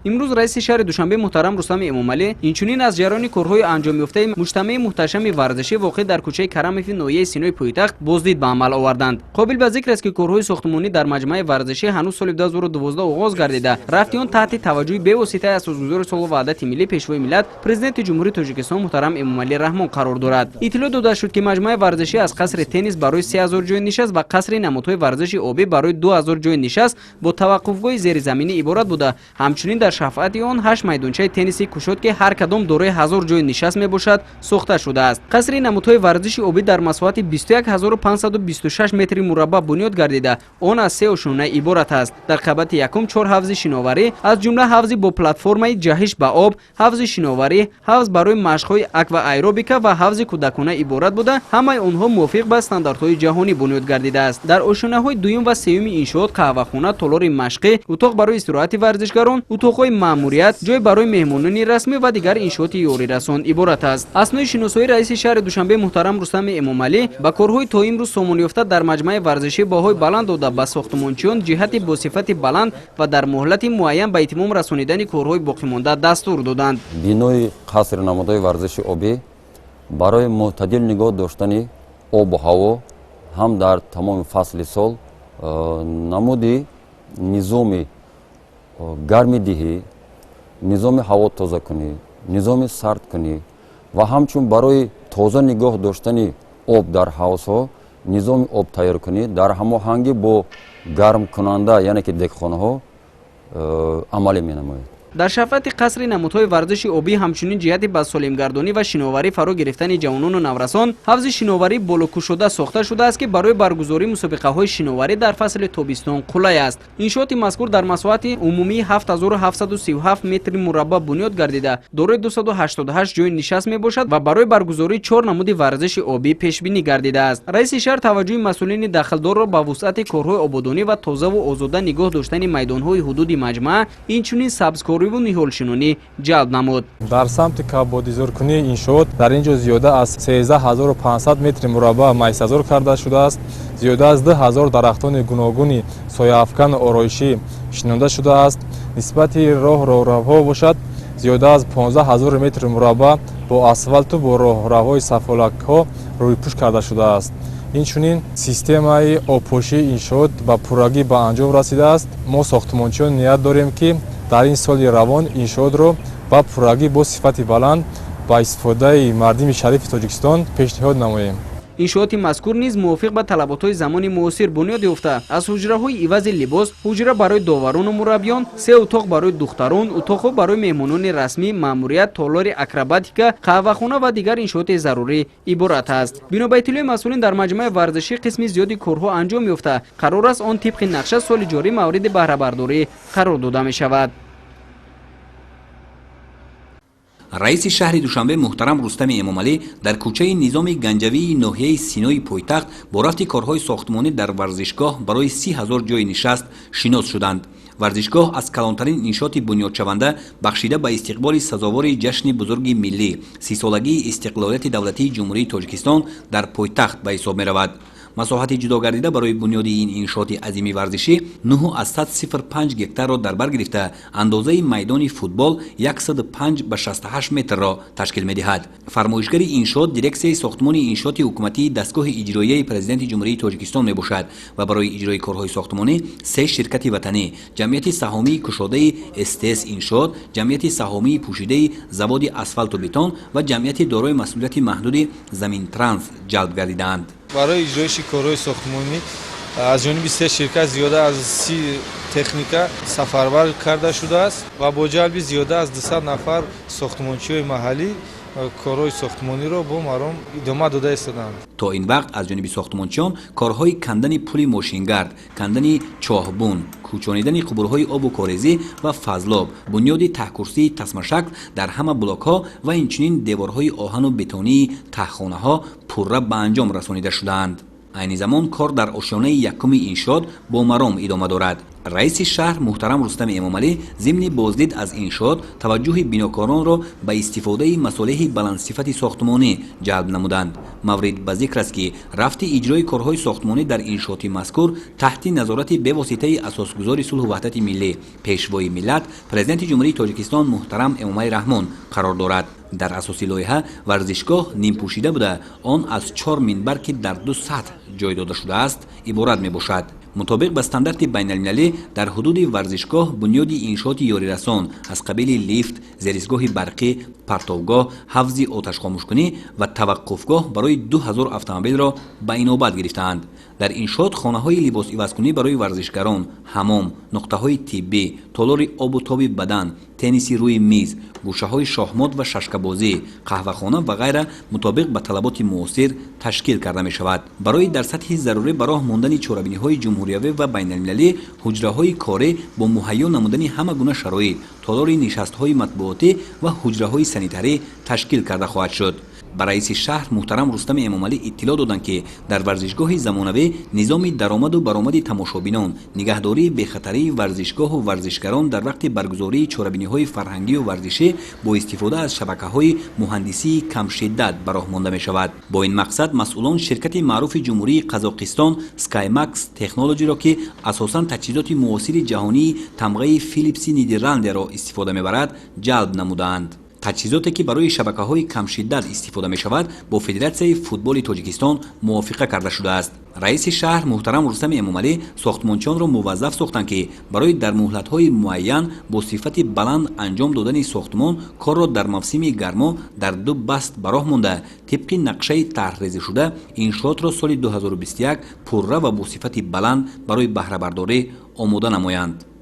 Имрӯз раиси шаҳри Душанбе муҳтарам Рустами Эмомалӣ инчунин аз ҷараёни корҳои анҷомёфтаи муҷтамаи муҳташами варзишӣ, воқеъ дар кӯчаи Карамови ноҳияи Синои пойтахт, боздид ба амал оварданд. Қобил ба зикр аст, ки корҳои сохтмонӣ дар маҷмӯаи варзишӣ ҳанӯз соли 2012 оғоз гардида, рафти он таҳти таваҷҷӯҳи бевоситаи асосгузори сулҳу ваҳдати миллӣ, Пешвои миллат, Президенти Ҷумҳурии Тоҷикистон муҳтарам Эмомалӣ Раҳмон қарор дорад. Иттилоъ дода шуд, ки маҷмӯаи варзишӣ аз қасри теннис барои 3000 ҷои нишаст ва қасри намудҳои варзиши обӣ барои 2000 ҷои нишаст бо таваққуфгоҳи зеризаминӣ иборат буда, ҳамчунин дар шафъати он ҳашт майдончаи тенниси кушод, ки ҳар кадом дорои 1000 ҷои нишаст мебошад, сохта шудааст. Қасри намудҳои варзиши обӣ дар масоҳати 21 526 метри мураббаъ бунёд гардида, он аз се ошёна иборат аст. Дар қабати якум чор ҳавзи шиноварӣ, аз ҷумла ҳавзи бо платформаи ҷаҳиш ба об, ҳавзи шиноварӣ, ҳавз барои машқҳои аквааэробика ва ҳавзи кӯдакона иборат буда, ҳамаи онҳо мувофиқ ба стандартҳои ҷаҳонӣ бунёд гардидааст. Дар ошёнаҳои дуюм ва сеюми иншоот қаҳвахона, толори машқӣ, утоқ барои истироҳати варзишгарон, утоқҳои маъмурият, ҷой барои меҳмонони расмӣ ва дигар иншооти ёрирасон иборат аст. Аснои шиносоӣ раиси шаҳри Душанбе муҳтарам Рустами Эмомалӣ ба корҳои то имрӯз сомонёфта дар маҷмӯаи варзишӣ баҳои баланд дода, ба сохтмончиён ҷиҳати бо сифати баланд ва дар муҳлати муайян ба итмом расонидани корҳои боқимонда дастур доданд. Бинои қасри намудҳои варзиши обӣ барои мӯътадил нигоҳ доштани обу ҳаво ҳам дар тамоми фасли сол, намуди низоми гармидиҳӣ, низоми ҳаво тозакунӣ, низоми сардкунӣ ва ҳамчун барои тоза нигоҳ доштани об дар ҳавзҳо низоми об тайёркунӣ дар ҳамоҳангӣ бо гармкунанда, яъне ки дегхонаҳо, амалӣ менамояд. Дар шафати қасри намудҳои варзиши обӣ ҳамчунин ҷиҳати ба солимгардонӣ ва шиноварӣ фаро гирифтани ҷавонону наврасон ҳавзи шиноварӣ болокушода сохта шудааст, ки барои баргузории мусобиқаҳои шиноварӣ дар фасли тобистон қулай аст. Иншооти мазкур дар масоҳати умумии 7737 метри мураббаъ бунёд гардида, дорои 288 ҷои нишаст мебошад ва барои баргузории чор намуди варзиши обӣ пешбинӣ гардидааст. Раиси шаҳр таваҷҷӯҳи масъулини дахлдорро ба вусъати корҳои ободонӣ ва тозаву озода нигоҳ доштани майдонҳои ҳудуди маҷмаа, инчунин сабзкориву ниҳолшинонӣ ҷалб намуд. Дар самти кабодизоркунии иншоот дар ин ҷо зиёда аз 13 500 метри мураббаъ майсазор карда шудааст, зиёда аз 2000 дарахтони гуногуни сояафкану ороишӣ шинонда шудааст. Нисбати роҳ роҳравҳо бошад, зиёда аз 15 ҳазор метри мураббаъ бо асфалту бо роҳравҳои сафолакҳо рӯйпӯш карда шудааст. Инчунин системаи обпошии иншоот ба пуррагӣ ба анҷом расидааст. Мо, сохтмончиён, ният дорем, ки дар ин соли равон иншоотро ба пуррагӣ бо сифати баланд ба истифодаи мардими шарифи Тоҷикистон пешниҳод намоем. Иншооти мазкур низ мувофиқ ба талаботҳои замони муосир бунёд ёфта, аз ҳуҷраҳои ивази либос, ҳуҷра барои доварону мураббиён, се утоқ барои духтарон, утоқҳо барои меҳмонони расмӣ, маъмурият, толори акробатика, қаҳвахона ва дигар иншооти зарурӣ иборат аст. Бино ба иттилои масъулин, дар маҷмӯаи варзишӣ қисми зиёди корҳо анҷом ёфта, қарор аст, он тибқи нақша соли ҷорӣ мавриди баҳрабардорӣ қарор дода мешавад. Раиси шаҳри Душанбе муҳтарам Рустами Эмомалӣ дар кӯчаи Низоми Ганҷавии ноҳияи Синои пойтахт бо рафти корҳои сохтмонӣ дар варзишгоҳ барои 30 000 ҷои нишаст шинос шуданд. Варзишгоҳ аз калонтарин иншооти бунёдшаванда, бахшида ба истиқболи сазовори ҷашни бузурги миллӣ, 30-солагии истиқлолияти давлатии Ҷумҳурии Тоҷикистон, дар пойтахт ба ҳисоб меравад. Масоҳати ҷудогардида барои бунёди ин иншооти азими варзишӣ 9,05 гектарро дар бар гирифта, андозаи майдони футбол 105 ба 68 метрро ташкил медиҳад. Фармоишгари иншоот дирексияи сохтмони иншооти ҳукуматии дастгоҳи иҷроияи Президенти Ҷумҳурии Тоҷикистон мебошад ва барои иҷрои корҳои сохтмонӣ се ширкати ватанӣ: ҷамъияти саҳомии кушодаи СТС Иншоот, ҷамъияти саҳомии пӯшидаи заводи асфалту бетон ва ҷамъияти дорои масъулияти маҳдуди Заминтранс ҷалб гардидаанд. Барои иҷроиши корҳои сохтмонӣ аз ҷониби се ширкат зиёда аз 30 техника сафарбар карда шудааст ва бо ҷалби зиёда аз 200 нафар сохтмончиҳои маҳаллӣ корҳои сохтмониро бо маром идома дода истодаанд. То ин вақт аз ҷониби сохтмончиён корҳои кандани пули мошингард, кандани чоҳбун, кӯчонидани қубурҳои обу корезӣ ва фазлоб, бунёди таҳкурсии тасмашакл дар ҳама блокҳо ва инчунин деворҳои оҳану бетонии таҳхонаҳо пурра ба анҷом расонида шудаанд. Айни замон кор дар ошёнаи якуми иншоот бо маром идома дорад. Раиси шаҳр муҳтарам Рустами Эмомалӣ зимни боздид аз иншоот таваҷҷӯҳи бинокоронро ба истифодаи масолеҳи баландсифати сохтмонӣ ҷалб намуданд. Маврид ба зикр аст, ки рафти иҷрои корҳои сохтмонӣ дар иншооти мазкур таҳти назорати бевоситаи асосгузори сулҳу ваҳдати миллӣ, Пешвои миллат, Президенти Ҷумҳурии Тоҷикистон муҳтарам Эмомалӣ Раҳмон қарор дорад. Дар асоси лоиҳа варзишгоҳ нимпӯшида буда, он аз чор минбар, ки дар ду сатҳ ҷой дода шудааст, иборат мебошад. Мутобиқ ба стандарти байналмилалӣ, дар ҳудуди варзишгоҳ бунёди иншооти ёрирасон аз қабили лифт, зеристгоҳи барқӣ, партовгоҳ, ҳавзи оташхомӯшкунӣ ва таваққуфгоҳ барои 2000 автомобилро ба инобат гирифтаанд. Дар иншоот хонаҳои либосивазкунӣ барои варзишгарон, ҳамом, нуқтаҳои тиббӣ, толори обу тоби бадан, тенниси рӯи миз, гӯшаҳои шоҳмот ва шашкабозӣ, қаҳвахона ва ғайра мутобиқ ба талаботи муосир ташкил карда мешавад. Барои дар сатҳи зарурӣ ба роҳ мондани чорабиниҳои ҷумҳуриявӣ ва байналмилалӣ, ҳуҷраҳои корӣ бо муҳайё намудани ҳама гуна шароит, толори нишастҳои матбуотӣ ва ҳуҷраҳои санитарӣ ташкил карда хоҳад шуд. Ба раиси шаҳр муҳтарам Рустами Эмомалӣ иттилоъ доданд, ки дар варзишгоҳи замонавӣ низоми даромаду баромади тамошобинон, нигаҳдории бехатарии варзишгоҳу варзишгарон дар вақти баргузории чорабиниҳои фарҳангию варзишӣ бо истифода аз шабакаҳои муҳандисии камшиддат ба роҳ монда мешавад. Бо ин мақсад масъулон ширкати маъруфи Ҷумҳурии Қазоқистон Skymax Технолоҷиро, ки асосан таҷҳизоти муосири ҷаҳонии тамғаи Филипси Нидерландияро истифода мебарад, ҷалб намудаанд. Таҷҳизоте, ки барои шабакаҳои камшиддат истифода мешавад, бо Федератсияи футболи Тоҷикистон мувофиқа карда шудааст. Раиси шаҳр муҳтарам Рустами Эмомалӣ сохтмончиёнро муваззаф сохтанд, ки барои дар муҳлатҳои муайян бо сифати баланд анҷом додани сохтмон корро дар мавсими гармо дар ду баст ба роҳ монда, тибқи нақшаи тарҳрезишуда иншоотро соли 2021 пурра ва бо сифати баланд барои баҳрабардорӣ омода намоянд.